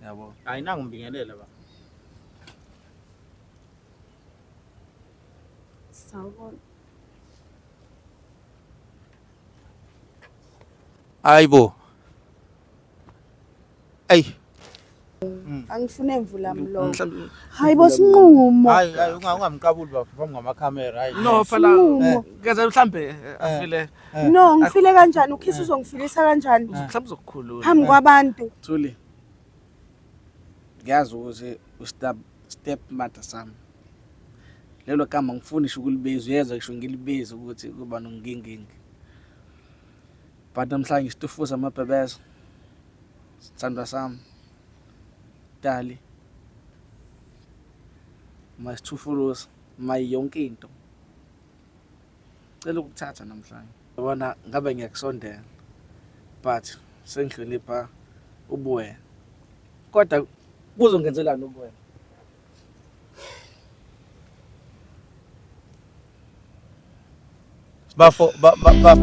Yabo. Hayi nangu mbingelela ba. Sawubona. Hayibo. Ey, Angifune mvula mlomo. Mhlawumbe Hayibo sinqumo. hayi hayi ungamqabuli bafo phambi kwamakhamera hayi. no phela Sinqumo. ngeze mhlambe afile No, ngifile kanjani? Ukhisa uzongifilisa kanjani? mhlawumbe uzokukhulula. Phambi kwabantu. Thuli. Ngiyazi ukuthi u-step step mother sami. Lelo gama ngifuni ngisho ukulibiza, uyezwa ngisho ngilibiza ukuthi kuba nongingingi. But namhlanje isitufuza amabhebeza. Sithandwa sami. Dali. Masithufurusa, mayi yonke into. Cela ukuthatha namhlanje. Yabona ngabe ngiyakusondela. But sengihlonipha ubuwena. Kodwa kuzongenzelani ubuwena? Bafo ba ba, ba.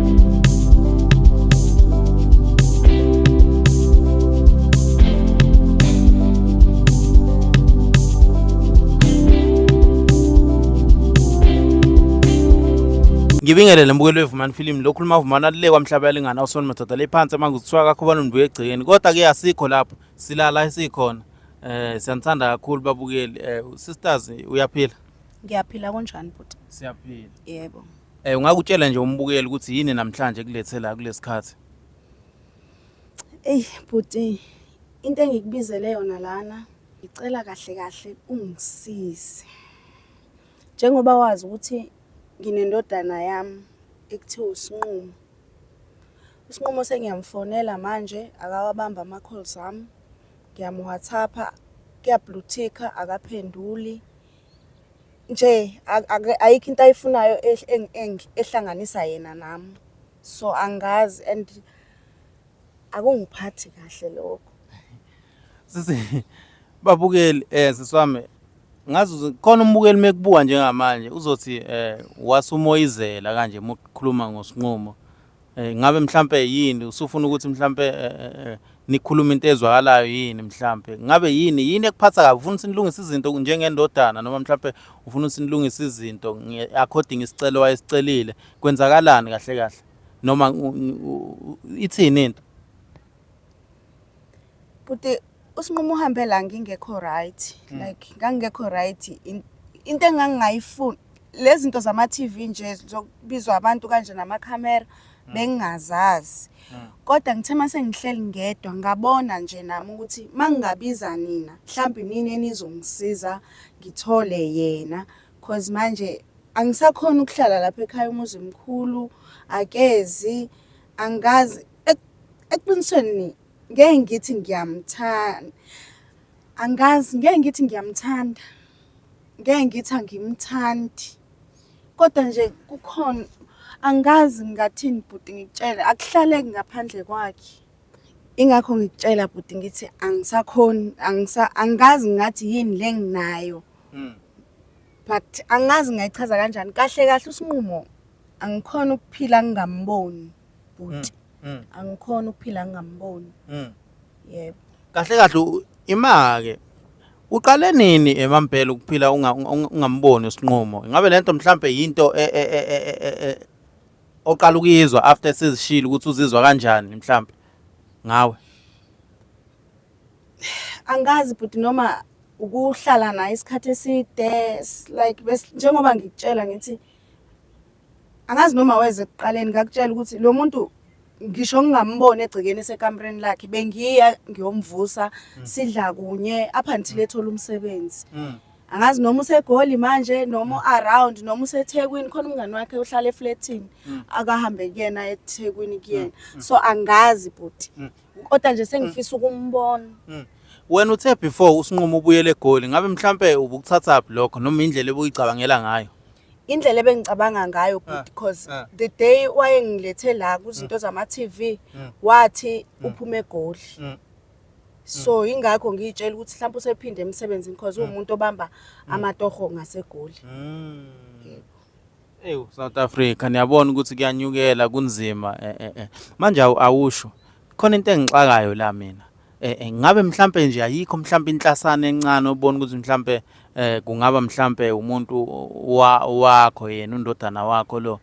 Ngibingelele mbukeli weVumani Film lokhu limavumana le kwamhlaba yalingana usona madoda le phansi manguthiwa kakho bani ndibuye egcekeni kodwa ke asikho lapho silala esikhona siyanithanda kakhulu babukeli sisters uyaphila? Ngiyaphila kunjani bhuti? Siyaphila. Yebo. Ungakutshela nje umbukeli ukuthi yini namhlanje kulethe la kulesikhathi? Ey bhuti, into engikubizele yona lana, ngicela kahle kahle ungisize. Njengoba wazi ukuthi nginendodana yami ekuthiwa uSinqumo. USinqumo sengiyamfonela manje akawabamba ama-calls ami. Ngiyamu-WhatsApp-a, kuya-blue tick-a akaphenduli. Nje ayikho into ayifunayo ehlanganisa yena nami. So angazi and akungiphathi kahle lokho. Sisi babukeli sisi wami ngazi khona umbukeli mekubuka njengamanje uzothi wasumoyizela kanje uma ukhuluma ngosinqumo. Ngabe mhlambe yini usufuna ukuthi mhlambe nikhulume into ezwakalayo yini mhlambe ngabe yini yini ekuphatha kabi ufuna sinilungise izinto njengendodana noma mhlambe ufuna sinilungise izinto according isicelo wayesicelile kwenzakalani kahle kahle noma ithini into? Bhuti uSinqumo uhambe la ngingekho right like ngangingekho right into engangingayifuni lezi zinto zama-TV nje zokubizwa abantu kanje namakhamera bengingazazi kodwa ngithe mase ngihleli ngedwa ngabona nje nami ukuthi mangingabiza nina mhlawumbe nini enizongisiza ngithole yena cause manje angisakhona ukuhlala lapha ekhaya umuzi mkhulu akezi angazi eqinisweni ngeke ngithi ngiyamthanda angazi ngeke ngithi ngiyamthanda ngeke ngithi angimthandi kodwa nje kukhona angazi ngingathini bhuti ngikutshele akuhlaleki ngaphandle kwakhe ingakho ngikutshela bhuti ngithi angisakhoni angazi ngathi yini le nginayo but angazi ngayichaza kanjani kahle kahle uSinqumo angikhona ukuphila ngingamboni bhuti angikhona ukuphila ngingamboni yebo Kahle kahle ima-ke uqale nini emampela ukuphila ungamboni uSinqumo? Ngabe lento mhlambe yinto oqala ukuyizwa after sezishilo ukuthi uzizwa kanjani mhlambe ngawe? Angazi bhuti noma ukuhlala naye isikhathi eside like njengoba ngikutshela ngithi angazi noma weze ekuqaleni ngakutshela ukuthi lo muntu ngisho ngingamboni egcekeni esekamereni lakhe bengiya ngiyomvusa sidla kunye up until ethola umsebenzi. Angazi noma useGoli manje noma u-around noma useThekwini khona umngani wakhe uhlala efletini akahambe kuyena eThekwini kuyena so angazi bhuti kodwa nje sengifisa ukumbona. Wena uthe before uSinqumo ubuyele eGoli ngabe mhlambe ubukuthathaphi lokho noma indlela ebuyicabangela ngayo? Indlela ebengicabanga ngayo bhuti because the day wayengilethe la kuzinto zama-TV wathi uphume eGoli. So ingakho ngiyitshela ukuthi mhlawumbe usephinde emsebenzini because uwumuntu obamba amatoho ngaseGoli. Yebo. Ewu South Africa niyabona ukuthi kuyanyukela kunzima Manje awusho khona into engixakayo la mina. Ngabe mhlampe nje ayikho mhlampe inhlasana encane obona ukuthi mhlampe kungaba mhlampe umuntu wakho yena undodana wakho lo.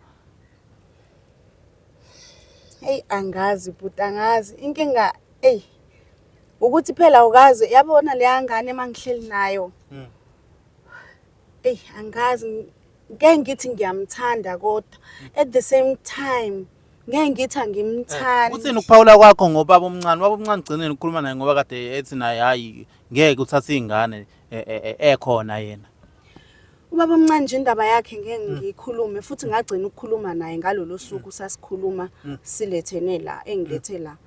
Eyi angazi bhuti angazi inkinga eyi ukuthi phela awukazi yabona leya ngane uma ngihleli nayo. Eyi angazi ngeke ngithi ngiyamthanda kodwa at the same time ngeke ngithi angimthandi. Uthini ukuphawula kwakho ngobaba omncane? Ubaba omncane ugcineni ukukhuluma naye ngoba kade ethi naye hayi ngeke uthathe iy'ngane ekhona yena. Ubaba omncane nje indaba yakhe ngeke ngiyikhulume futhi ngagcina ukukhuluma naye ngalolo suku sasikhuluma silethene la engilethe la.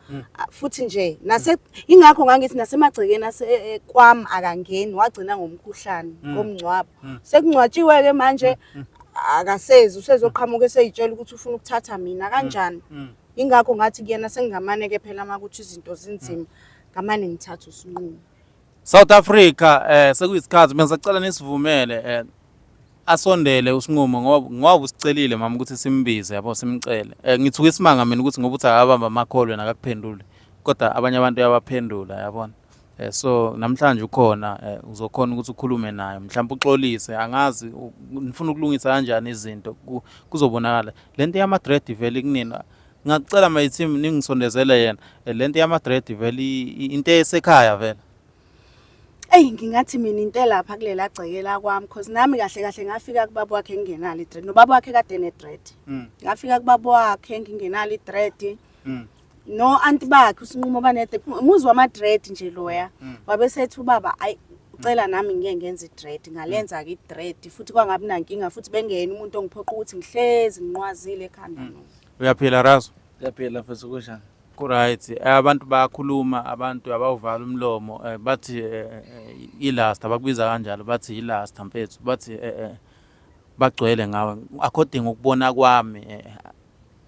Futhi nje nase ingakho ngangithi nasemagcekeni ase kwami akangeni wagcina ngomkhuhlane ngomngcwabo. Sekungcwatshiwe ke manje akasezi usezoqhamuka eseyitshela ukuthi ufuna ukuthatha mina kanjani. Ingakho ngathi kuyena sengingamane ke phela makuthi izinto zinzima ngamane ngithathe usinqumo. South Africa sekuyisikhathi mina sacela nisivumele asondele usinqumo ngoba usicelile mama ukuthi simbize yabo simcele. Ngithuka isimanga mina ukuthi ngoba uthi akabamba amakholo yena akakuphenduli kodwa abanye abantu uyabaphendula yabona. So namhlanje ukhona uzokhona ukuthi ukhulume naye mhlawumbe uxolise angazi nifuna ukulungisa kanjani izinto kuzobonakala. Lento yama dread vele kunina ngacela my team ningisondezele yena lento yama dread vele into esekhaya vele. Eyi ngingathi mina into elapha kulela gceke la kwami cause nami kahle kahle ngafika kubaba wakhe ngingenalo i-dread nobaba wakhe kade ne-dread. Ngafika kubaba wakhe ngingenalo i-dread. No anti bakhe usinqumo bane-dread umuzi wama-dread nje loya. Wabe sethi ubaba ayi ucela nami ngike ngenze i-dread ngalenza ke i-dread futhi kwangabi nankinga futhi bengeyena umuntu ongiphoqa ukuthi ngihlezi nginqwazile ekhanda no. Uyaphila Razo? Ngiyaphila mfethu kunjani? Ku-right. Abantu bayakhuluma, abantu abawuvala umlomo bathi ilasta bakubiza kanjalo bathi ilasta mfethu bathi bagcwele ngawe according ukubona kwami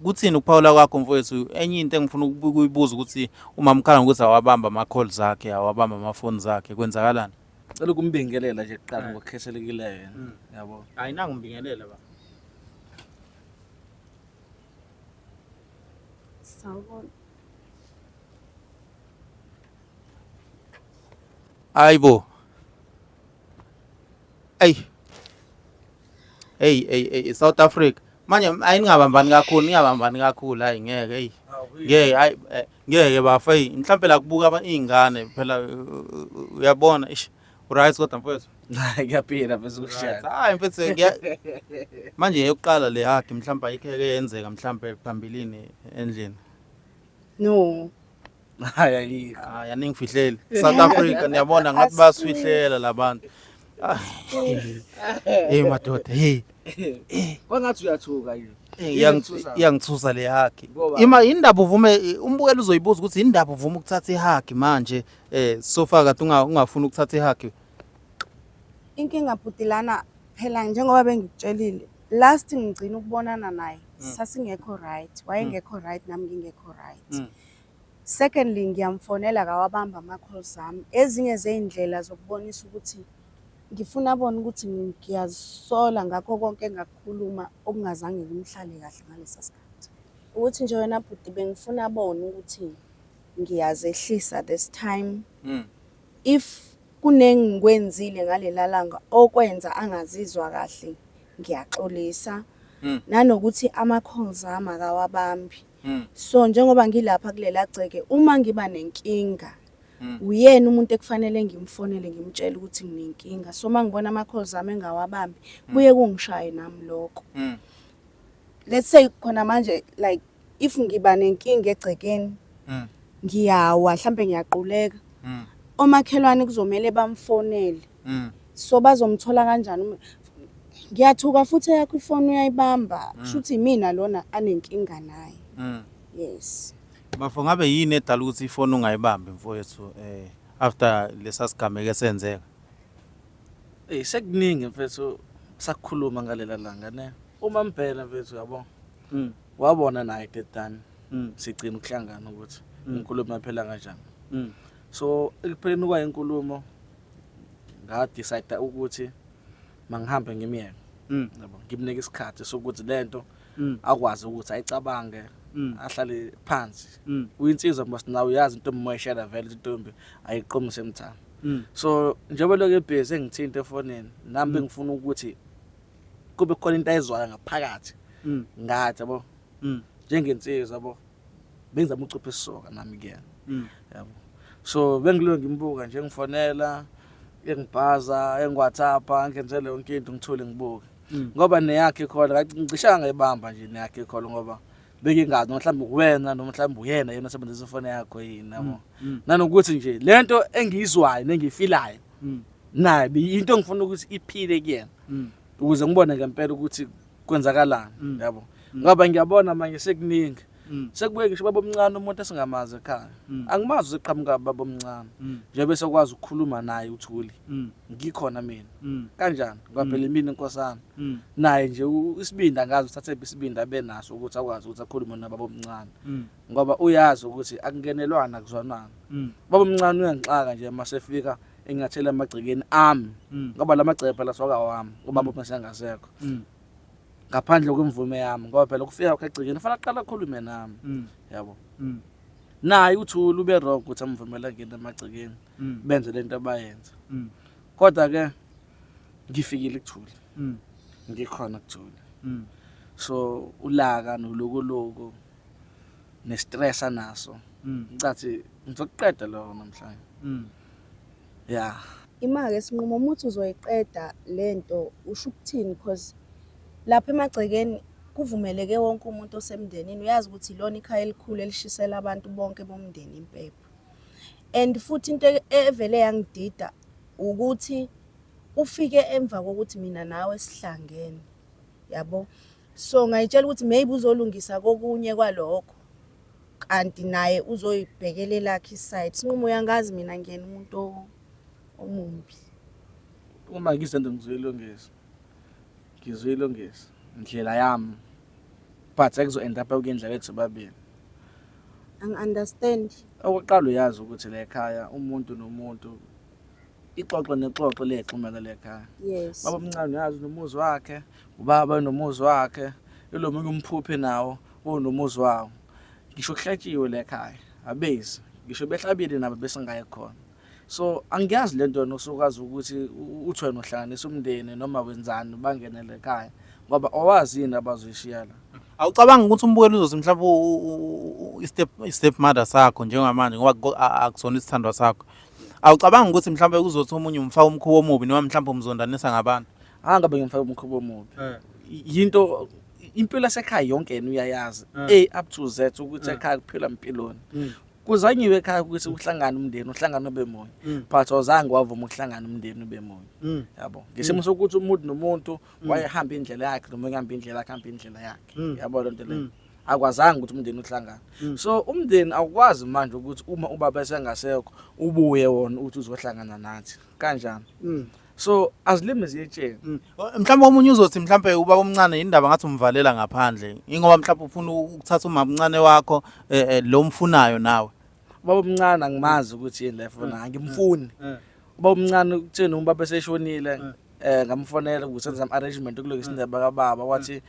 kuthini ukuphawula kwakho mfowethu enye into engifuna ukuyibuza ukuthi uma mkhala ngokuthi awabamba ama-calls akhe awabamba amafoni zakhe kwenzakalani? Cela ukumbingelela nje kuqala ngokukhethelekileyo yena. Yabo. Hayi nangumbingelela ba. Sawubona. Hayibo. Ey. Hey hey hey South Africa. Manje ayingabambani kakhulu, ningabambani kakhulu hayi ngeke hey. Ngeke hayi ngeke bafa hey mhlambe la kubuka izingane phela uyabona ish. Right kodwa mfowethu. Ngiyaphila mfethu kushaya. Hayi mfethu manje eyokuqala le hug mhlawumbe ayikho eke yenzeka mhlawumbe phambilini endlini. No. Hayi ayikho. Hayi aningifihleli. South Africa niyabona ngathi bayasifihlela labantu. Hey madoda hey. Kwangathi uyathuka yini. Iyangithusa le hug. Ima indaba uvume umbukeli uzoyibuza ukuthi indaba uvume ukuthatha ihug manje so far kade ungafuni ukuthatha ihug. Inkinga bhuti lana phela njengoba bengikutshelile last ngigcina ukubonana naye sasingekho right wayengekho right nami ngingekho right. Secondly ngiyamfonela akawabamba ama-calls ami. Ezinye zey'ndlela zokubonisa ukuthi ngifuna abone ukuthi ngiyazisola ngakho konke engakukhuluma okungazange kumhlale kahle ngalesa sikhathi. Ukuthi nje wena bhuti bengifuna abone ukuthi ngiyazehlisa this time. If kunengikwenzile ngalela langa okwenza angazizwa kahle ngiyaxolisa. Nanokuthi ama-calls ami akawabambi. So njengoba ngilapha kulela gceke uma ngiba nenkinga uyena umuntu ekufanele ngimfonele ngimtshele ukuthi nginenkinga. So uma ngibona ama-calls ami engawabambi kuye kungishaye nami lokho. Let's say khona manje like if ngiba nenkinga egcekeni ngiyawa mhlambe ngiyaquleka. Omakhelwane kuzomele bamfonele. So bazomthola kanjani? Ngiyathuka futhi eyakho ifoni uyayibamba. Kusho ukuthi imina lona anenkinga naye. Yes. Bafo ngabe yini edala ukuthi ifoni ungayibambi mfowethu after lesa sigameko esenzeka? Sekuningi mfethu sakukhuluma ngalela langa ne. Uma mbhela mfethu yabo. Wabona naye Dedani. Sigcina ukuhlangana ukuthi inkulumo yaphela kanjani. So ekupheleni kwayo inkulumo nga decide ukuthi mangihambe ngimyeke. Yabo ngimnike isikhathi sokuthi lento akwazi ukuthi ayicabange. Ahlale phansi. Uyinsizwa mos nawe, uyazi intombi moyishela vele, intombi ayiqomise emthamo. So njengoba lokho ebhizi engithinta efonini nami, bengifuna ukuthi kube khona into ayizwayo ngaphakathi ngathi, yabo, njengensizwa, yabo, bengizama ucupha isisoka nami kuyena, yabo. So bengiloku ngimbuka nje, ngifonela, engibhaza, engi-WhatsApp, ngenzele yonke into, ngithule ngibuke, ngoba neyakhe ikhona ngicishe ngayibamba nje neyakhe ikhona, ngoba bengingazi noma mhlawumbe wena noma mhlawumbe uyena yena osebenzisa ifoni yakho yini, yabo. Nanokuthi nje lento engiyizwayo nengiyifilayo naye into engifuna ukuthi iphile kuyena, ukuze ngibone ngempela ukuthi kwenzakalani, yabo, ngoba ngiyabona manje sekuningi, sekubuye ngisho baba omncane, umuntu esingamazi ekhaya. Angimazi useqhamuka baba omncane, njengoba sekwazi ukukhuluma naye uThuli ngikhona mina. Kanjani? Ngoba phela imina inkosana. Naye nje isibindi angazi uthathe isibindi abe naso ukuthi akwazi ukuthi akhulume nababa omncane, ngoba uyazi ukuthi akungenelwana, kuzwanana. Baba omncane uyangixaka nje masefika engathela emagcekeni ami, ngoba la magceke phela sokawami ubaba uma sengasekho, ngaphandle kwemvume yami, ngoba phela ukufika kwakhe egcekeni kufanele aqale akhulume nami, yabo. Naye uThuli ube wrong ukuthi amvumele angene emagcekeni, benze lento abayenza. Kodwa ke ngifikile kuThuli, ngikhona kuThuli. So ulaka nolokoloko ne-stress anaso, ngicathi ngizokuqeda lokho namhlanje, ya. Ima-ke Sinqumo, uma uthi uzoyiqeda lento usho ukuthini? Because lapha emagcekeni kuvumeleke wonke umuntu osemndenini. Uyazi ukuthi ilona ikhaya elikhulu elishisela abantu bonke bomndeni impepho. And futhi into evele yangidida ukuthi ufike emva kokuthi mina nawe sihlangene, yabo. So ngayitshela ukuthi maybe uzolungisa kokunye kwalokho, kanti naye uzoyibhekela elakhe i-side. Sinqumo, uyangazi mina ngiyena umuntu omumbi. Uma ngizenzo ngizoyilungisa, ngizoyilungisa indlela yami, but akuzo-end up kuyindlela yethu sobabili. Angi-understand. Okokuqala, uyazi ukuthi la ekhaya umuntu nomuntu, ixoxo nexoxo liyayixhumana la ekhaya. Baba omncane uyazi nomuzi wakhe, ubaba nomuzi wakhe, ilo munye umphuphe nawo unomuzi wawo. Ngisho kuhlatshiwe la ekhaya abezi, ngisho behlabile nabo besingayi khona. So angiyazi lento yona usukwazi ukuthi uthi wena uhlanganisa umndeni noma wenzani, bangenele ekhaya, ngoba awazi yini abazoyishiya la. Awucabangi ukuthi umbukeli uzothi mhlawumbe i-step mother sakho njengamanje, ngoba akusona isithandwa sakho, awucabangi ukuthi mhlawumbe kuzothi omunye umfaka umkhuba omubi noma mhlawumbe umzondanisa ngabantu? Angabe ngimfaka umkhuba omubi. Yinto impilo yasekhaya yonke yena uyayazi, A up to Z, ukuthi ekhaya kuphila mpiloni. Kuzanyiwe ekhaya ukuthi uhlangane umndeni, uhlangane ube munye, but awuzange wavuma ukuhlangana umndeni ube munye, yabo, ngesimo sokuthi umuntu nomuntu wayehamba indlela yakhe, noma ehamba indlela yakhe, hamba indlela yakhe, yabo. Lento leyo akwazanga ukuthi umndeni uhlangane. So umndeni awukwazi manje ukuthi uma ubaba esengasekho ubuye wona uthi uzohlangana nathi kanjani. So azilimi ziyetsheni. Mhlawumbe omunye uzothi mhlawumbe ubaba omncane indaba ngathi umvalela ngaphandle, ingoba mhlawumbe ufuna ukuthatha umama omncane wakho, lo mfunayo nawe. Ubaba omncane angimazi ukuthi yini la efuna, angimfuni ubaba omncane. Kutheni ubaba eseshonile, ngamfonela ukuthi senze ama-arrangement ukulungisa indaba kababa, wathi,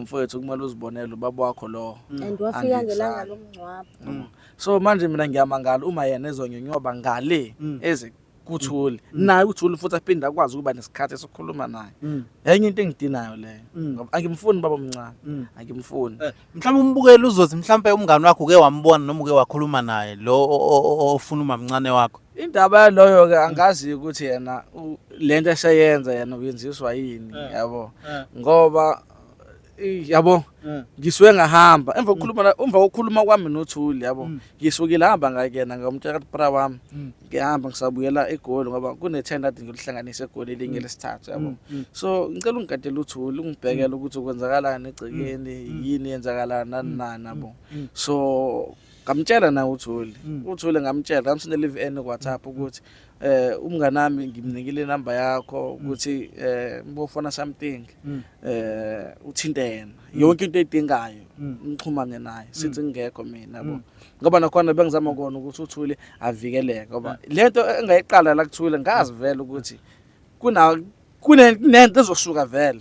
mfowethu, kumele uzibonele ubaba wakho lo." And wafika ngelanga Angizali. lomngcwabo. So manje mina ngiyamangala uma yena ezonyonyoba ngale eze kuThuli, naye uThuli futhi aphinde akwazi ukuba nesikhathi esikhuluma naye. Enye into engidinayo leyo, ngoba angimfuni baba omncane, angimfuni. Mhlawumbe umbukeli uzothi mhlawumbe umngani wakho uke wambona noma uke wakhuluma naye lo ofuna umamncane wakho. Indaba yaloyo-ke angazi ukuthi yena lento eseyenza yena uyenziswa yini, yabo, ngoba yabo ngisuke ngahamba emva kokukhuluma emva kokukhuluma kwami noThuli, yabo, ngisukile hamba ngakuyena, ngamtshela ukuthi, "Bra wami, ngiyahamba, ngisabuyela eGoli ngoba kune-tender ade ngilihlanganise eGoli elinye lesithathu, yabo. So ngicela ungigadele uThuli, ungibhekele ukuthi kwenzakalani egcekeni, yini yenzakalani, nani nani," yabo. So ngamtshela naye uThuli, uThuli ngamtshela, ngamsendela i-VN ku-WhatsApp ukuthi umngani wami ngimnikile inamba yakho ukuthi mbofuna something, uthinte yena, yonke into eyidingayo nixhumane naye sithi ngingekho mina, yabo, ngoba nakhona bengizama kona ukuthi uThuli avikeleke, ngoba lento engayiqala la kuThuli ngazi vele ukuthi kuna Kunento ezosuka vele.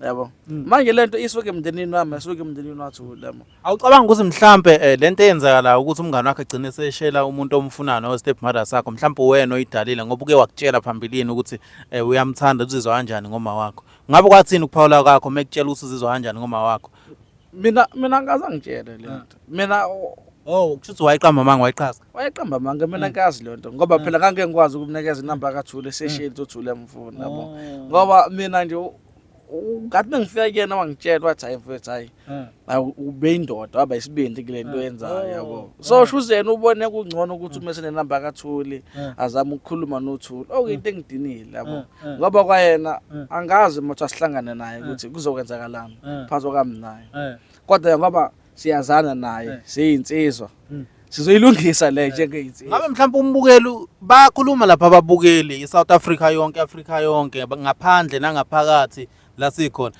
Yabo. Manje lento isuke emndenini wami, isuke emndenini waThuli yabo. Awucabanga ukuthi mhlambe lento eyenzakalayo ukuthi umngane wakhe egcine seshela umuntu omfunayo no step mother sakho mhlambe wena oyidalile ngoba uke wakutshela phambilini ukuthi uyamthanda uzizwa kanjani ngoma wakho. Ngabe kwathini ukuphawula kwakho mekutshela ukuthi uzizwa kanjani ngoma wakho? Mina angikaze angitshele le nto. Mina Oh, kusho ukuthi wayiqamba amanga wayiqhaza. Wayeqamba amanga, mina ngikazi le nto ngoba phela ngangeke ngikwazi ukumnikeza inamba kaThuli esesheli ukuthi uThuli emfuna yabo. Ngoba mina nje ngathi bengifika kuyena wangitshela wathi hayi mfowethu hayi hayi ube indoda waba isibindi kule nto yenzayo yabo. So shuze yena ubone kungcono ukuthi uma esenenamba kaThuli azame ukukhuluma noThuli okuyinto engidinile yabo. Ngoba kwayena angazi uma kuthiwa sihlangane naye ukuthi kuzokwenzakalani phakathi kwami naye. Kodwa ngoba siyazana naye siyinsizwa sizoyilungisa le njengeyinsizwa. Ngabe mhlawumbe umbukeli bayakhuluma lapha ababukeli iSouth Africa yonke, Africa yonke ngaphandle nangaphakathi la sikhona.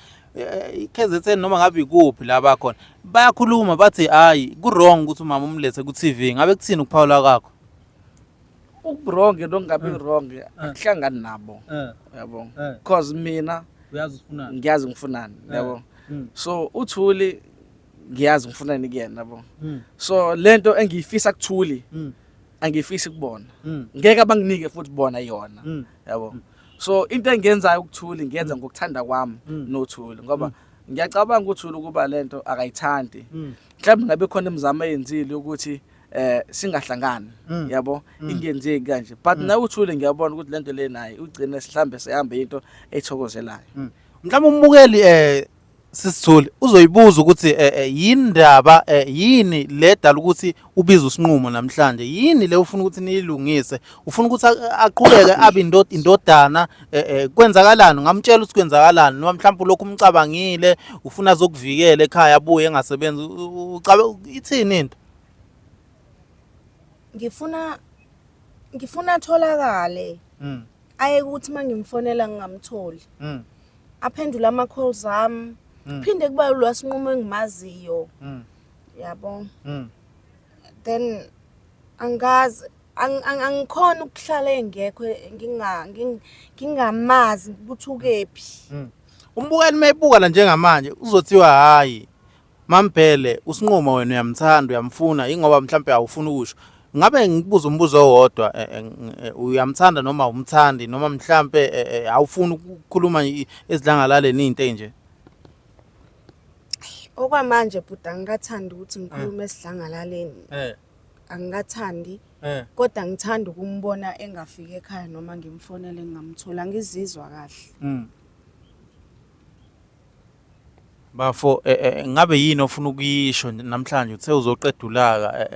I-KZN noma ngabe ikuphi la bakhona bayakhuluma bathi hayi ku-wrong ukuthi umama umlethe ku-TV. Ngabe kuthini ukuphawula kwakho? Uku-wrong nokungabi wrong akuhlangani nabo yabo, cause mina uyazi ufunani, ngiyazi ngifunani yabo. So uThuli ngiyazi ngifunani kuyena yabo. So lento engiyifisa kuThuli angiyifisi kubona, ngeke abanginike futhi bona yona yabo. So into engiyenzayo ukuThuli ngiyenza ngokuthanda kwami noThuli, ngoba ngiyacabanga uThuli ukuba lento akayithandi. Mhlawumbe ngabe khona imizamo eyenzile ukuthi singahlangani yabo, ingenzeki kanje, but nawe uThuli ngiyabona ukuthi lento le naye ugcine mhlambe sehamba into ethokozelayo. Mhlawumbe umbukeli sisithuli uzoyibuza ukuthi yini ndaba yini le dala ukuthi ubize uSinqumo namhlanje, yini le ufuna ukuthi niyilungise, ufuna ukuthi aqhubeke abe indodana, kwenzakalani? Ungamtshela ukuthi kwenzakalani noma mhlawumbe lokhu umcabangile ufuna azokuvikela ekhaya abuye engasebenzi, ithini into? Ngifuna atholakale. Aye ukuthi mangimfonela ngingamtholi. Aphendule ama calls ami. Phinde kuba lo Sinqumo engimaziyo. Yabo. Then angazi angikhona ukuhlala engekho ngingamazi ukuthi ukephi. Umbukeli mayebuka la njengamanje uzothiwa hayi Mambhele uSinqumo wena uyamthanda uyamfuna ingoba mhlambe awufuni ukusho. Ngabe ngikubuza umbuzo owodwa uyamthanda noma awumthandi noma mhlambe awufuni ukukhuluma esidlangalaleni into enje? Okwamanje bhuti angikathandi ukuthi ngikhulume esidlangalaleni. Angikathandi. Kodwa ngithanda ukumbona engafiki ekhaya noma ngimfonele ngingamthola, ngizizwa kahle. Bafo ngabe yini ofuna ukuyisho namhlanje uthe uzoqeda ulaka,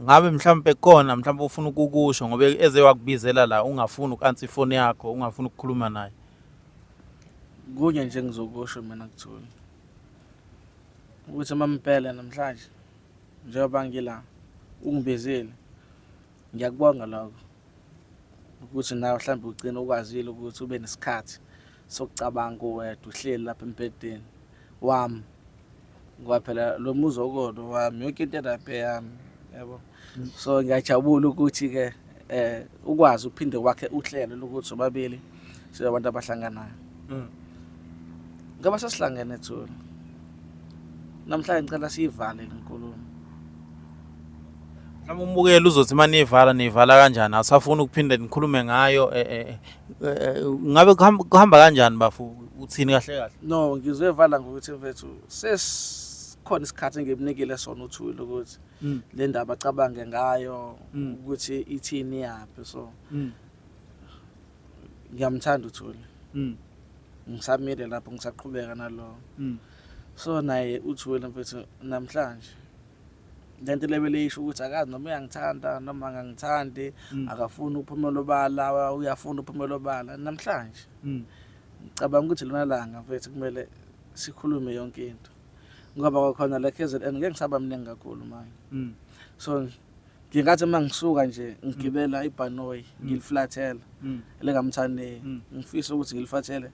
ngabe mhlambe khona mhlambe ufuna ukukusho ngoba eze wakubizela la ungafuni uku-answer ifoni yakho ungafuni ukukhuluma naye? Kunye nje ngizokusho mina kuThuli ukuthi mampela namhlanje njengoba ngila ungibizile ngiyakubonga lokho ukuthi nawe mhlawumbe ugcine ukwazile ukuthi ube nesikhathi sokucabanga uwedwa uhleli lapha embhedeni wami, ngoba phela lo muzi okolo wami yonke into elapha eyami yabo. So ngiyajabula ukuthi-ke ukwazi uphinde wakhe uhlelo lokuthi sobabili sibe abantu abahlanganayo. Ngoba sesihlangene Thuli namhlanje, ngicela siyivale le nkulumo. Mhlawumbe umbukeli uzothi uma niyivala niyivala kanjani, awusafuni ukuphinde nikhulume ngayo, ngabe kuhamba kanjani bafo, uthini kahle kahle? No, ngizoyivala ngokuthi mfethu sesikhona isikhathi engimnikile sona uThuli ukuthi le ndaba acabange ngayo ukuthi ithini yaphi. So ngiyamthanda uThuli, ngisamile lapho ngisaqhubeka nalo. So naye uThuli mfethu namhlanje lento lebele isho ukuthi akazi noma uyangithanda noma angangithandi, akafuni ukuphumela obala, uyafuna ukuphumela obala. Namhlanje ngicabanga ukuthi lona langa mfethu kumele sikhulume yonke into, ngoba kwakhona la KZN ngeke ngisaba mningi kakhulu manje. So ngingathi uma ngisuka nje ngigibela ibhanoyi ngiliflathela lengamthandi, ngifisa ukuthi ngilifathele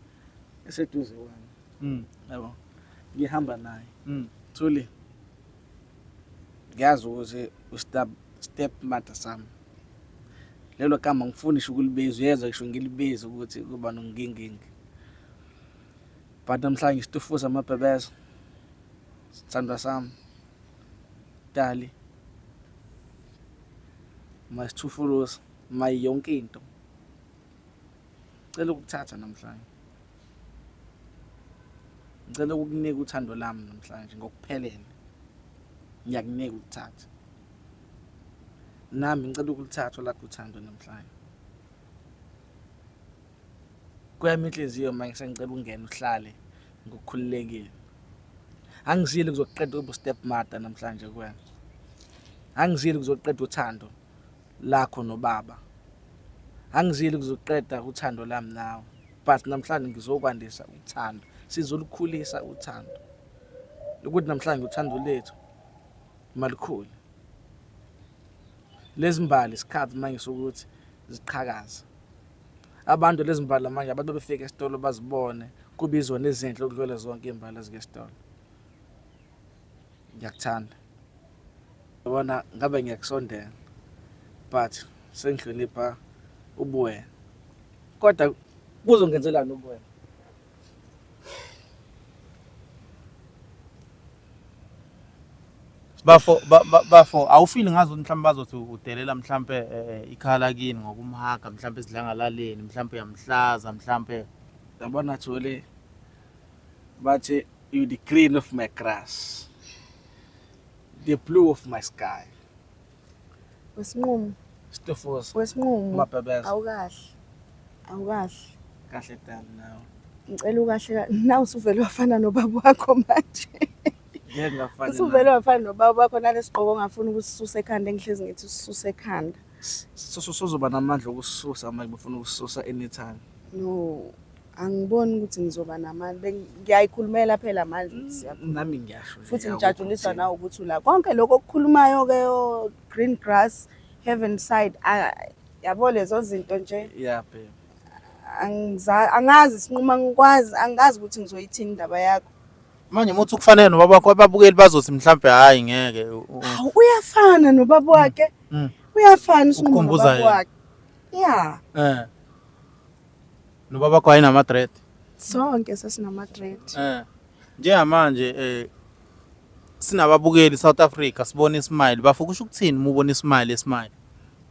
eseduze kwami yabo, ngihamba naye. Thuli ngiyazi ukuthi step mother sami lelo gama ngifuni ngisho ukulibiza, uyezwa ngisho ngilibiza ukuthi kuba noNgingingi. But namhlanje isitufuza amabhebeza. Sithandwa sami. Dali. Masithufuruza mayi yonke into. Cela ukukuthatha namhlanje. Ngicela ukukunika uthando lami namhlanje ngokuphelele. Ngiyakunika ukuthatha. Nami ngicela ukulithatha lakho uthando namhlanje. Kweyami inhliziyo manje sengicela ungene uhlale ngokukhululekile. Angizile kuzoqeda ubu step mother namhlanje kuwena. Angizile kuzoqeda uthando lakho nobaba. Angizile kuzoqeda uthando lami nawe. But namhlanje ngizokwandisa uthando. Sizolukhulisa uthando. Ukuthi namhlanje uthando lethu malukhule. Lezi mbali isikhathi manje sokuthi ziqhakaze. Abantu lezi mbali manje abantu befika esitolo bazibone kube izona ezinhle ukudlula zonke iy'mbali ezikesitolo. Ngiyakuthanda. Yabona ngabe ngiyakusondela but sengihlonipha ubuwena. Kodwa kuzongenzelani ubuwena? Bafo bafo awufili ngazi ukuthi mhlawumbe bazothi udelela mhlawumbe eh, eh, ikhala kini ngokumhaga mhlawumbe esidlangalaleni mhlawumbe uyamhlaza mhlawumbe. Yabona Thuli, bathi you the green of my grass, the blue of my sky. Wesinqumo. Stufuza. Wesinqumo. Mabhebeza. Awukahle. Awukahle. Kahle dani nawe. Ngicela ukahle nawe usuvele wafana nobaba wakho manje. Ngeke ngafana. Usuvele wafana nobaba wakho nalesigqoko ongafuni ukusisusa ekhanda engihlezi ngithi usisuse ekhanda. Suzoba namandla okususa manje bufuna ukususa anytime. No. Angiboni ukuthi ngizoba namandla. Ngiyayikhulumela phela manje ukuthi siyakhuluma. Nami ngiyasho. Futhi ngijatshuliswa nawe ukuthi ula. Konke lokho okukhulumayo ke o green grass heaven side yabo lezo zinto nje. Yeah babe. Angiza angazi sinquma ngikwazi angazi ukuthi ngizoyithini indaba yakho. Manje uma uthi kufanele nobaba wakho ababukeli bazothi mhlambe hayi ngeke. Hawu uyafana nobaba wakhe. Uyafana usinqumo Ukukhumbuza nobaba yena. wakhe. Yeah. Eh. Nobaba wakho wayenama dread. Sonke sasinama dread. Eh. Njengamanje sinababukeli South Africa sibona ismile bafo kusho ukuthini uma ubona ismile esmile?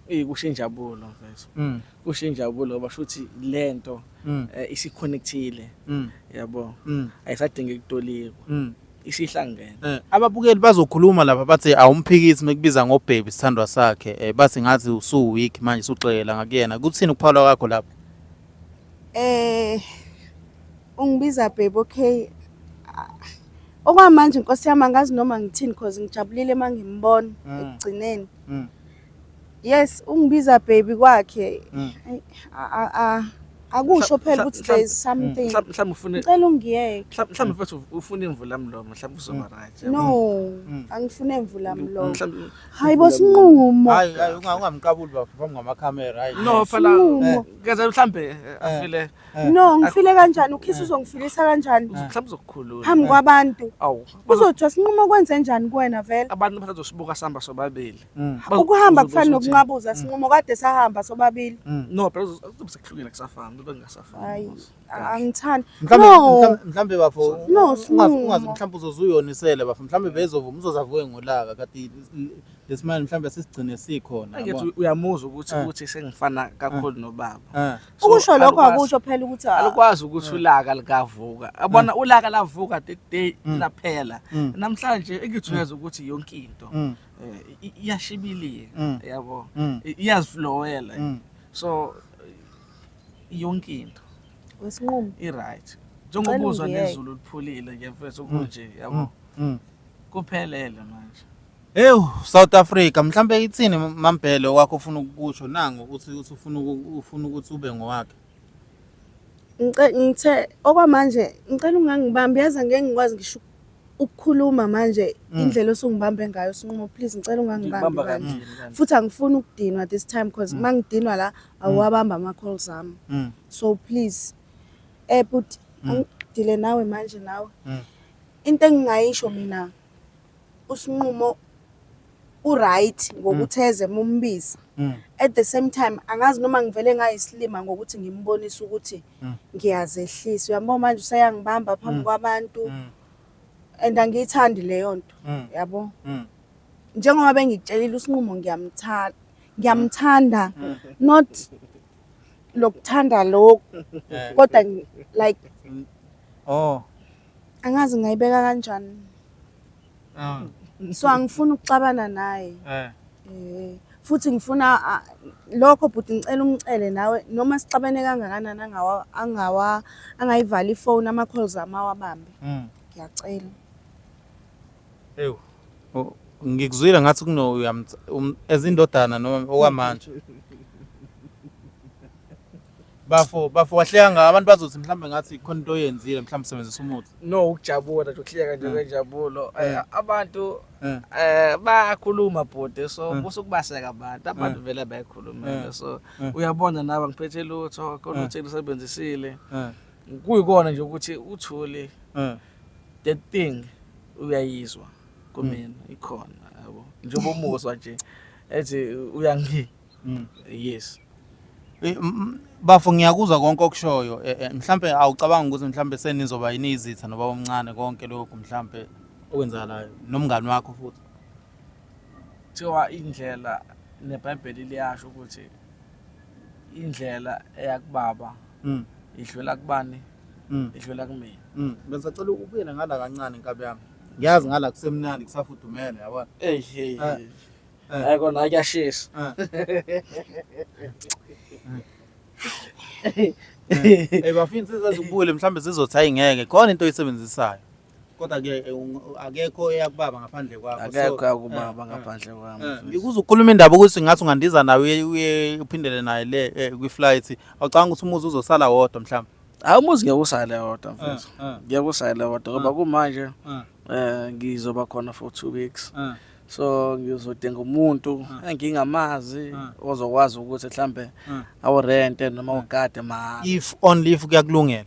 Eh kusho injabulo mfethu. Kusho injabulo ngoba shuthi lento isiconnectile. Yabo. Ayisadingi ukutolikwa. Isihlangene. Ababukeli bazokhuluma lapha bathi awumphikisi mekubiza ngobaby sithandwa sakhe bathi ngathi usu weak manje usuxekela ngakuyena. Kuthini ukuphawula kwakho lapho? Ungibiza baby okay. Okwamanje Nkosi yami angazi noma ngithini because ngijabulile mangimbona ekugcineni. Yes, ungibiza baby kwakhe. Akusho phela ukuthi there is something. Mhlawumbe ufune Ngicela ungiyeke. Mhlawumbe mfethu ufuna imvula mlomo, mhlawumbe uzoba right. No, angifune imvula mlomo. Mhlawumbe Hayi bo sinqumo. Hayi hayi ungamqabuli bafo phambi kwamakhamera hayi. No phela Sinqumo. kaze mhlambe afile. No, ngifile kanjani? Ukhisa uzongifilisa kanjani? Mhlawumbe uzokukhulula. Phambi kwabantu. Awu. Kuzothiwa sinqumo kwenze njani kuwena vele? Abantu bazosibuka sihamba sobabili. Ukuhamba kufana nokunqabuza sinqumo kade sahamba sobabili. No, phela uzobe sekuhlukile kusafana, ube ngasafani. Hayi, angithandi. Mhlambe No. mhlambe bafo No, sinqumo. ungazi mhlambe uzozuyonisele bafo mhlambe bezovuma uzozavuke ngolaka kati lesimali mhlambe sesigcine sikhona. Angithi uyamuzwa ukuthi ukuthi sengifana kakhulu nobaba. Ukusho lokho akusho phela ukuthi alukwazi ukuthi ulaka likavuka. Abona ulaka lavuka the day laphela. Namhlanje engithuyeza ukuthi yonke into iyashibilika yabo. Iyaziflowela. So yonke into wesinqumo i right. Njengoba uzwa nezulu liphulile nje mfethu kunje yabo. Kuphelele manje. Ew South Africa mhlambe ithini Mambhele wakho ufuna ukukusho nangu uthi ufuna ufuna ukuthi ube ngowakhe. Ngithe okwamanje ngicela ungangibambi yazi angeke ngikwazi ngisho ukukhuluma manje indlela osungibambe ngayo sinqumo please ngicela ungangibambi manje. Futhi angifuni ukudinwa this time because mangidinwa la awuwabamba ama calls ami. So please but angidile nawe manje nawe. Into engingayisho mina usinqumo u-right ngokuthi eze mumbiza. At the same time angazi noma ngivele ngayisilima ngokuthi ngimbonise ukuthi ngiyazehlisa. Uyabona manje useyangibamba phambi kwabantu and angiyithandi leyo nto. Yabo? Njengoba bengikutshelile uSinqumo ngiyamthanda. Ngiyamthanda not lokuthanda lokhu kodwa like Oh. angazi ngayibeka kanjani. So angifuni ukuxabana naye. Futhi ngifuna lokho bhuti, ngicela umcele nawe noma sixabene kangakanani angawa angawa angayivali ifoni, ama-calls ami awabambe. Ngiyacela. Ewu. Ngikuzwile ngathi kuno ezindodana noma okwamanje. Bafo, bafo wahleka nga abantu bazothi mhlambe ngathi khona into oyenzile, mhlambe usebenzisa umuthi. No, ukujabula nje, ukuhleka nje kwenjabulo. Abantu bayakhuluma bhuti, so busukubaseka abantu vele bayakhuluma, so uyabona nawe angiphethe lutho, khona uthi usebenzisile. Kuyikona nje ukuthi uthule the thing uyayizwa kumina ikhona, yabo, njengoba umuzwa nje ethi uyangi yes. Bafo, ngiyakuzwa konke okushoyo. Mhlambe awucabanga ukuthi mhlambe senizoba yini izitha noba omncane, konke lokhu mhlambe okwenzakalayo nomngani wakho futhi? Kuthiwa indlela, neBhayibheli liyasho ukuthi indlela eyakubaba idlula kubani? Idlula kumina. Bengisacela ubuyele ngala kancane, inkabi yami. Ngiyazi ngala kusemnandi, kusafudumele, yabona. Hey, hey, hey. Hayi kona kuyashisa. Eh, bafini, insizwa zikubukele mhlambe zizothi hayi ngeke khona into oyisebenzisayo. Kodwa ke akekho eyakubaba ngaphandle kwakho. Akekho yakubaba ngaphandle kwami. Ngikuze ukukhuluma indaba ukuthi ngathi ungandiza nawe uye uphindele naye le kwi-flight. Awucabanga ukuthi umuzi uzosala wodwa mhlawumbe? Hayi, umuzi ngeke usale wodwa, mfethu. Ngeke usale wodwa ngoba kumanje ngizoba khona for 2 weeks. So ngizodinga umuntu engingamazi ozokwazi ukuthi mhlambe awurente noma ugade mahhala. If only if kuyakulungela.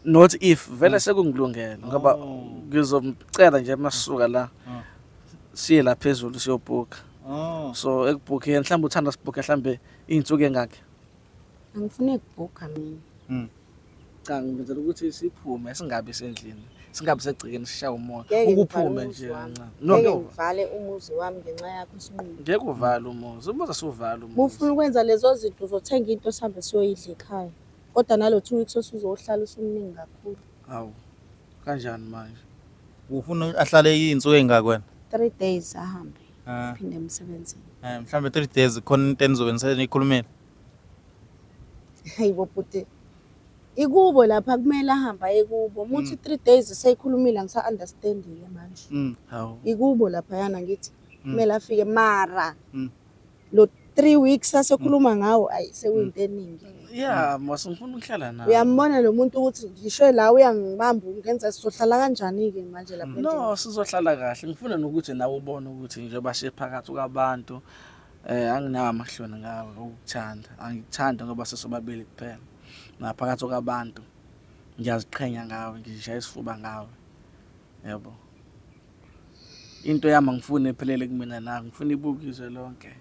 Not if, vele sekungilungele ngoba ngizomcela nje masisuka la siye la phezulu siyobhuka. So ekubhukheni mhlawumbe uthanda sibhukhe mhlambe iy'nsuku engakhi? Angifuni ukubhukha mina. Cha, ngenzela ukuthi siphume, singabi sendlini, singabi segcekeni, sishaye umoya. Ngeke Ukuphume ngivale nje umuzi wami. kancane. No, Ngeke ngeke ngivale umuzi wami ngenxa yakho, Sinqumo. Ngeke uvale umuzi, umuzi asiwuvali umuzi. Ufuna ukwenza lezo zinto, uzothenga into sihambe siyoyidla ekhaya. Kodwa nalo 2 weeks osuzohlala usumningi kakhulu. Hawu, kanjani manje? Ufuna ahlale iy'nsuku ey'ngaki wena? 3 days, ahambe. Phinde emsebenzini. Mhlambe 3 days khona into enizobe niyikhulumile. Hayibo bhuti. Ikubo lapha, kumele ahambe aye kubo. Muthi 3 days seyikhulumile, angisa-understand-ke manje. Hawu. Ikubo laphayana, ngithi kumele afike mara lo 3 weeks asekhuluma ngawo, ayi, sekuyinto eningi. Ya, mos ngifuna ukuhlala nawe. Uyambona lo muntu ukuthi ngisho la uyangibamba, ungenza, sizohlala kanjani-ke manje lapha endlini? No, sizohlala kahle. Ngifuna nokuthi nawe ubone ukuthi njengoba siphakathi kwabantu anginawo amahloni ngawe ukukuthanda. Angikuthandi ngoba sesobabili kuphela. Naphakathi kwabantu ngiyaziqhenya ngawe, ngishaya isifuba ngawe. Yabo. Into yami angifuni iphelele kumina nawe, ngifuna ibukizwe lonke.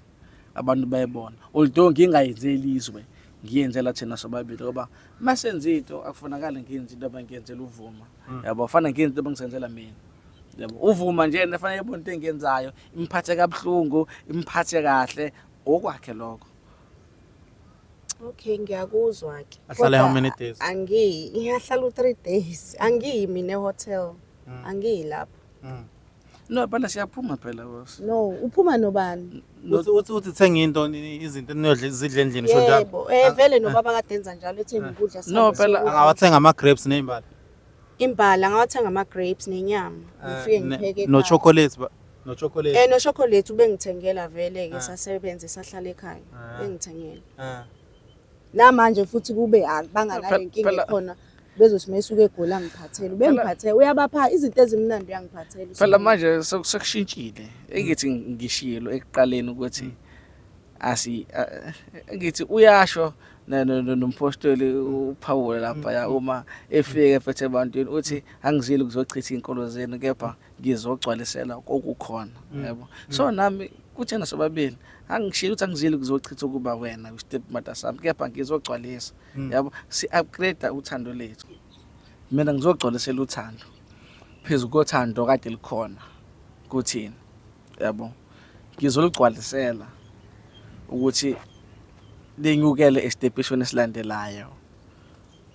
Abantu bayibona. Although ngingayenzeli izwe, ngiyenzela thina sobabili ngoba masenza into akufunakali ngiyenze into abangiyenzela uvuma. Yabo, fanele ngiyenze into abangisenzela mina. Yabo, uvuma nje fanele ibone into engiyenzayo, imphathe kabuhlungu, imphathe kahle, okwakhe lokho. Okay, ngiyakuzwa-ke. Ahlale how Kodwa many days? Angiyi, ngiyahlala u-3 days. Angiyi mina e-hotel. Angiyi lapho. No, phela siyaphuma phela, boss. No, uphuma nobani? Uthi thenga into izinto eniyodla zidle endlini, usho njalo? Yebo, vele nobaba kade enza njalo, ethenga ukudla. No, Sihambe phela- siyokudla. Angawathenga ama-grapes ney'mbali. Imbala, angawathenga ama-grapes nenyama. Ngifike ngipheke No ekhaya. chocolate no chocolate. No chocolate ubengithengela vele ke, sasebenze sahlala ekhaya. Bengithengela. Namanje futhi kube akubanga nale nkinga ekhona, bezothi mayisuke eGoli angiphathele. Ubengiphathele, uyabapha izinto ezimnandi, uyangiphathela. Phela manje sekushintshile. Engithi ngishilo ekuqaleni ukuthi asi ngithi uyasho. Nompostoli uPawulu lapha ya uma efika futhi ebantwini uthi angizile ukuzochitha izinkolo zenu kepha ngizogcwalisela kokukhona, yabo. So nami kuthena sobabili angishilo ukuthi angizile ukuzochitha ukuba wena step mother sami, kepha ngizogcwalisa, yabo. Si upgrade uthando lethu. Mina ngizogcwalisela uthando phezu kothando kade likhona kuthina, yabo. Ngizolugcwalisela ukuthi linyukele esitepishweni esilandelayo,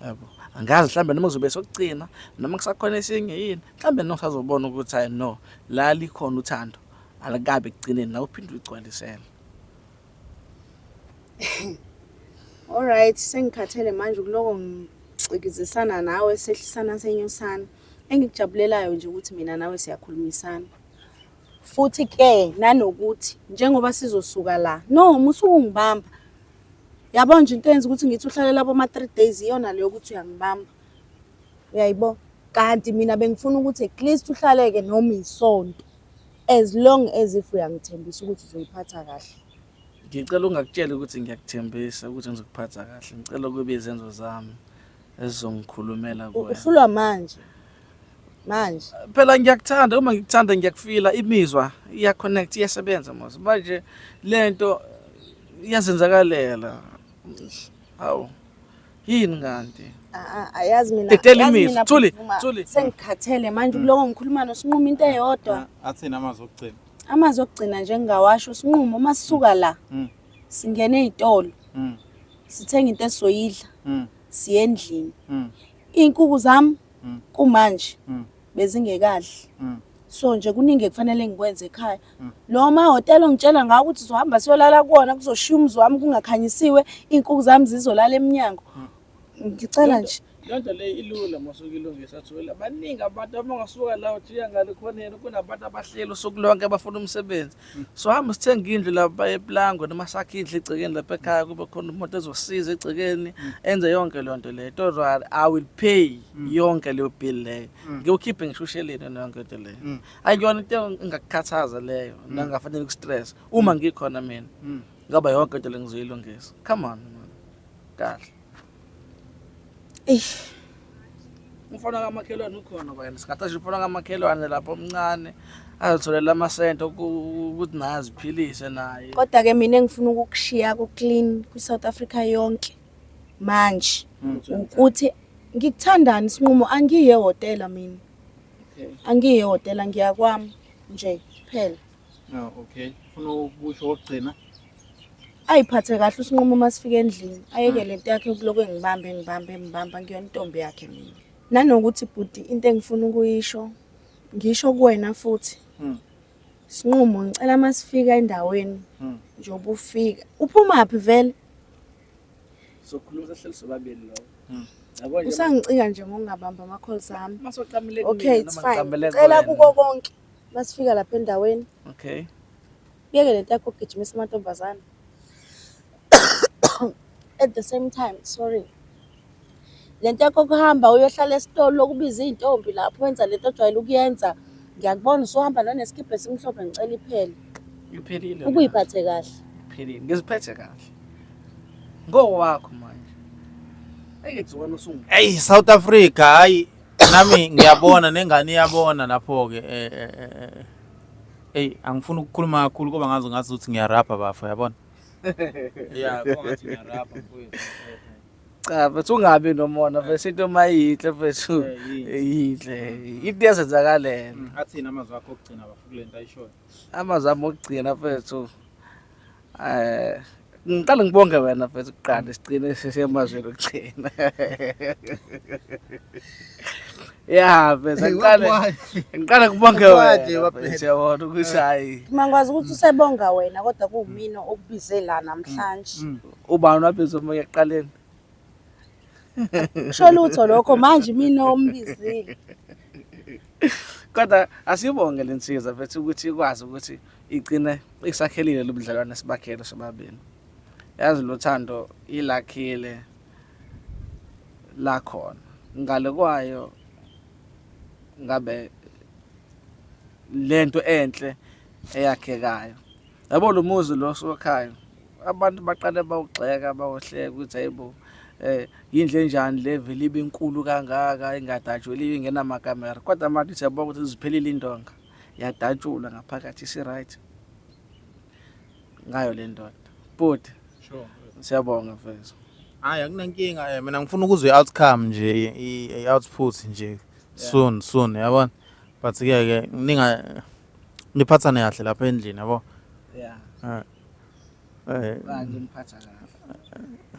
yabo. Angazi mhlambe noma kuzobe sokugcina noma kusakhona esinye yini, mhlambe noma usazobona ukuthi hayi no, la likhona uthando alikabi ekugcineni, nawe uphinde uligcwalisele. Alright, sengikhathele manje ukuloko ngicikizisana nawe, sehlisana senyusana. Engikujabulelayo nje ukuthi mina nawe siyakhulumisana. Futhi ke nanokuthi njengoba sizosuka la, no musu ungibamba. Yabo nje into eyenza ukuthi ngithi uhlale lapho ma 3 days iyona leyo ukuthi uyangibamba. Uyayibo? Kanti mina bengifuna ukuthi at least uhlaleke noma isonto. As long as if uyangithembisa ukuthi uzoyiphatha kahle. Ngicela ungakutsheli ukuthi ngiyakuthembisa ukuthi ngizokuphatha kahle. Ngicela kube izenzo zami ezizongikhulumela kuwena. Uhlulwa manje. Manje. Phela ngiyakuthanda, uma ngikuthanda ngiyakufila, imizwa iya-connect, iyasebenza mos. Manje lento iyazenzakalela. Hawu. Yini kanti? Ayazi mina. Dedela yazi imizwa. mina Thuli, Bhuvuma, Thuli. Sengikhathele manje kuloko ngikhuluma noSinqumo into eyodwa. Athini amazwi okugcina? Amazwi okugcina nje ngingawasho Sinqumo uma sisuka la singene ezitolo sithenga into esizoyidla siye endlini. Iy'nkuku zami kumanje bezingekadli. So nje kuningi ekufanele ngikwenze ekhaya. Lo mahhotela ongitshela ngawo ukuthi sizohamba siyolala kuwona kuzoshiya umuzi wami kungakhanyisiwe, iy'nkuku zami zizolala emnyango. Ngicela nje. Leyo nto leyo ilula masuke ilungisa Thuli. Baningi abantu abangasuka la ujiya ngale khoneni kunabantu abahleli usuku lonke abafuna umsebenzi. So hamba sithenga indlu lapha ePlangwe noma sakhe indlu egcekeni lapha ekhaya kube khona umuntu ezosiza egcekeni enze yonke leyo nto leyo. Don't worry, I will pay yonke leyo bill leyo. Ngiyokhiphe ngisho usheleni yonke into leyo. Ayikona into engakukhathaza leyo nangafanele ku-stress uma ngikhona mina. Ngoba yonke into le ngizoyilungisa. Come on man. Kahle. Eish. Umfana kamakhelwane ukhona kwayena. Singathasha umfana kamakhelwane lapho omncane azitholela amasente ukuthi naye aziphilise naye. Kodwa ke mina engifuna ukukushiya ku clean kwi South Africa yonke manje ukuthi ngikuthandani Sinqumo, angiye ehhotela mina. Angiye ehhotela, ngiya kwami nje kuphela. No, okay. Ufuna ukusho okugcina? Ayiphathe kahle uSinqumo uma sifika endlini, ayeke lento yakhe yokulokhu engibambe engibambe engibamba, ngiyona intombi yakhe mina. Nanokuthi bhuti into engifuna ukuyisho ngisho kuwena futhi. Sinqumo ngicela uma sifika endaweni njengoba ufika. Uphumaphi vele? Sokhuluma sahleli sobabili lokho. Yabo nje. Usangicika nje ngokungabamba ama-calls ami. Masoqamele Okay, kumina it's noma fine. ngiqamele Cela kuwena. kuko konke. Masifika lapha endaweni. Okay. Uyeke lento yakho ukugijimisa amantombazane. At the same time, sorry. Lento yakho kuhamba uyohlala esitolo lokubiza iy'ntombi lapho wenza lento ojwayele ukuyenza. Ngiyakubona usuhamba nanesikibha esimhlophe, ngicela iphele. Iphelile. Ukuyiphathe kahle. Iphelile. Ngiziphethe kahle. Ngowakho manje. Ayike wena usungu. Hey South Africa, hayi nami ngiyabona nengane iyabona lapho ke hey angifuni ukukhuluma kakhulu kuba ngazi ngazi ukuthi ngiyarapha bafo, yabona. Yeah, kuba ngathi ngiyarapha mfowethu. Cha mfethu ungabi nomona mfethu, into mayinhle mfethu. Yinhle. Into iyazenzakalela. Athini amazwi akho okugcina bafo kule nto ayishoyo? Amazwi ami okugcina mfethu. Ngiqale ngibonge wena mfethu kuqala, sigcine sesemazweni okugcina. Ya mfethu ngiqale ngibonge wena mfethu, yabona ukuthi hayi. Mina ngikwazi ukuthi usebonga wena kodwa kuwumina okubize la namhlanje. Ubani wabiza omunye ekuqaleni? Kusho lutho lokho manje mina ombizile. Kodwa asibonge le nsizwa mfethu ukuthi ikwazi ukuthi igcine isakhelile lobudlelwane esibakhele sobabili. Yazi lo thando ilakhile lakhona. Ngale kwayo ngabe lento enhle eyakhekayo. Yabo lo muzi lo sokhayo Abantu baqale bawugxeka, bawuhleka ukuthi hayibo, yindlu enjani le vele ibe inkulu kangaka, ingadatshuliwe, ingenamakamera. Kodwa manje siyabona ukuthi ziphelile indonga, yadatshulwa ngaphakathi, isi-right ngayo le ndoda. But siyabonga mfethu. Hayi, akunankinga, mina ngifuna ukuzwa i-outcome nje, i-output nje soon soon, yabona. But ke ke ninga niphathane kahle lapha endlini, yabo. Ngimphatha kahle,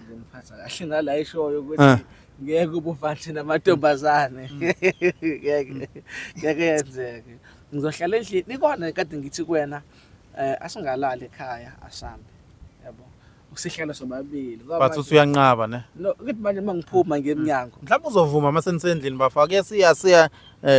ngimphatha kahle nala ishoyo ukuthi ngeke ube ufanele namantombazane, ngeke ngeke yenzeke. Ngizohlala endlini ikona kade ngithi kuwena, asingalali ekhaya, asambe, yabo, usihlala sobabili. Ngoba But uthi uyanqaba ne. No, ukuthi manje uma ngiphuma ngiye emnyango. Mhlawumbe uzovuma uma senisendlini, bafo. Ake siya siya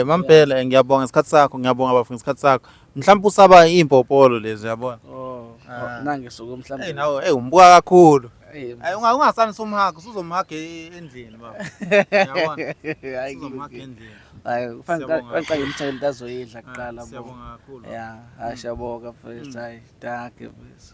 Mambhele, ngiyabonga isikhathi sakho, ngiyabonga bafo ngesikhathi sakho. Mhlawumbe usaba impopolo lezi, uyabona. Oh, nangesuku mhlawumbe. Hey nawe, hey, umbuka kakhulu. Hey. Hey, ungasani somhaga, usuzomhaga endlini baba. Uyabona? Hayi, Usuzomhaga endlini. hayi, kufanele Siyabonga. qale ngimthele into azoyidla kuqala, bo. Siyabonga kakhulu. Ya, hayi, siyabonga mfethu, hayi, dankie mfethu.